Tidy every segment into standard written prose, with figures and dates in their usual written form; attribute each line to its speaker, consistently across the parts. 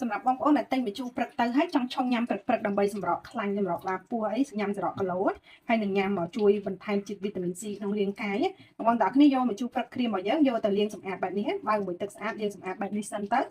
Speaker 1: សម្រាប់បងប្អូនដែលទិញម្ជូរព្រឹកទៅហើយចង់ឆុងញ៉ាំព្រឹកៗដើម្បីសម្រកខ្លាញ់សម្រកឡាពោះអីញ៉ាំសម្រកគីឡូហើយនឹងញ៉ាំមកជួយបន្ថែមជាតិវីតាមីន C ក្នុងរាងកាយបងប្អូនទាំងអស់គ្នាយកម្ជូរព្រឹកក្រៀមរបស់យើងយកទៅលាងសម្អាតបែបនេះបើមួយទឹកស្អាតលាងសម្អាតបែបនេះសិនទៅ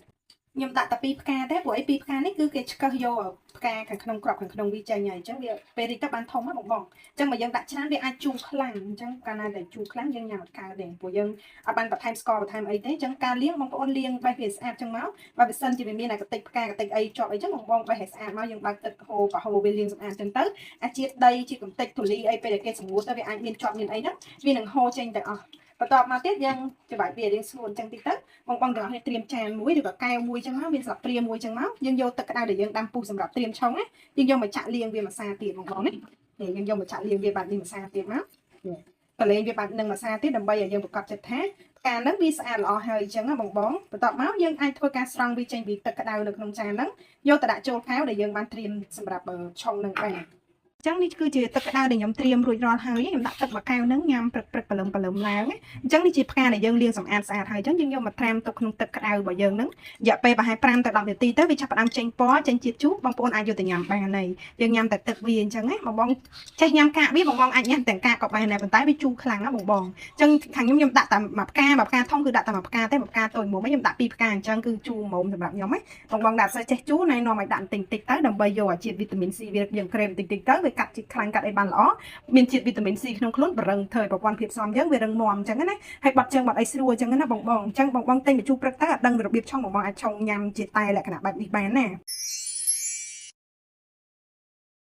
Speaker 1: ខ្ញុំដាក់តែពីរផ្កាទេព្រោះអីពីរផ្កានេះគឺគេឆ្កឹះយកផ្កាខាងក្នុងក្របខាងក្នុងវាចេញហើយអញ្ចឹងវាពេលរីកទៅបានធំហ៎បងបងអញ្ចឹងបើយើងដាក់ច្រើនវាអាចជូរខ្លាំងអញ្ចឹងកាលណាដែលជូរខ្លាំងយើងញ៉ាំអត់កើតទេព្រោះយើងអត់បានបន្ថែមស្ករបន្ថែមអីទេអញ្ចឹងការលាងបងប្អូនលាងបេះវាស្អាតអញ្ចឹងមកបើវាសិនជាវាមានអាកតិចផ្កាកតិចអីជាប់អីចឹងបងបងបេះឲ្យស្អាតមកយើងបើកទឹកហូរប្រហូរវាលាងសម្អាតចឹងទៅអាជាតិដីជាកំតិចធូលីអីពេលដែលគេសម្ងួតទៅវាអាចមានជាប់មានអីហ្នឹងវានឹងហូរចេញទាំងអស់បន្ទាប់មកទៀតយើងច្របាច់វារៀងស្ងួតអញ្ចឹងតិចទៅបងបងទាំងអស់គ្នាត្រៀមចានមួយឬក៏កែវមួយចឹងមកមានស្លាបព្រាមួយចឹងមកយើងយកទឹកក្តៅដែលយើងដាំពុះសម្រាប់ត្រៀមឆុងណាយើងយកមកចាក់លាងវាមួយសាទៀតបងបងណានេះយើងយកមកចាក់លាងវាបែបនេះមួយសាទៀតមកនេះបលែងវាបែបនឹងមួយសាទៀតដើម្បីឲ្យយើងប្រកាសចិត្តថាផ្កាហ្នឹងវាស្អាតល្អហើយអញ្ចឹងណាបងបងបន្ទាប់មកយើងអាចធ្វើការស្រង់វាចេញពីទឹកក្តៅនៅក្នុងចានហ្នឹងយកទៅដាក់ចូលកែវដែលយើងបានត្រៀមសម្រាប់ឆុងនឹងបានចឹងនេះគឺជាទឹកក្តៅដែលខ្ញុំត្រៀមរួចរាល់ហើយខ្ញុំដាក់ទឹកមួយកែវហ្នឹងញ៉ាំព្រឹកព្រឹកព្រលឹមព្រលឹមឡើងអញ្ចឹងនេះជាផ្កាដែលយើងលាងសម្អាតស្អាតហើយអញ្ចឹងយើងយកមកត្រាំទុកក្នុងទឹកក្តៅរបស់យើងហ្នឹងរយៈពេលប្រហែល5ទៅ10នាទីទៅវាចាប់ផ្ដើមចេញពណ៌ចេញជាតិជូរបងប្អូនអាចយកទៅញ៉ាំបានហើយយើងញ៉ាំតែទឹកវាអញ្ចឹងណាបងបងចេះញ៉ាំកាកវាបងបងអាចញ៉ាំទាំងកាកក៏បានដែរប៉ុន្តែវាជូរខ្លាំងណាបងបងអញ្ចឹងខាងខ្ញុំខ្ញុំដាក់តែមួយផ្កាមួយផ្កាធំគឺដាក់តែមួយផ្កាទេមួយផ្កាតូចមួយខ្ញុំដាក់ពីរផ្កាអញ្ចឹងគឺជូរមុំសម្រាប់ខ្ញុំណាបងបងដាក់សូវចេះជូរណែនាំឲ្យដាក់បន្តិចតិចទៅដើម្បីយកអាជាតិវីតាមីន C វាយើងក្រេមបន្តិចតិចទៅវាកាត់ជាតិខ្លាញ់កាត់អីបានល្អមានជាតិវីតាមីន C ក្នុងខ្លួនបរឹងធ្វើឲ្យប្រព័ន្ធភាពស៊ាំយើងវារឹងមាំអញ្ចឹងណាហើយបាត់ជើងបាត់អីស្រួលអញ្ចឹងណាបងបងអញ្ចឹងបងបងទិញម្ជូរព្រឹកទៅអត់ដឹងរបៀបឆុងបងបងអាចឆុងញ៉ាំជាតែលក្ខណៈបែបនេះបានណា។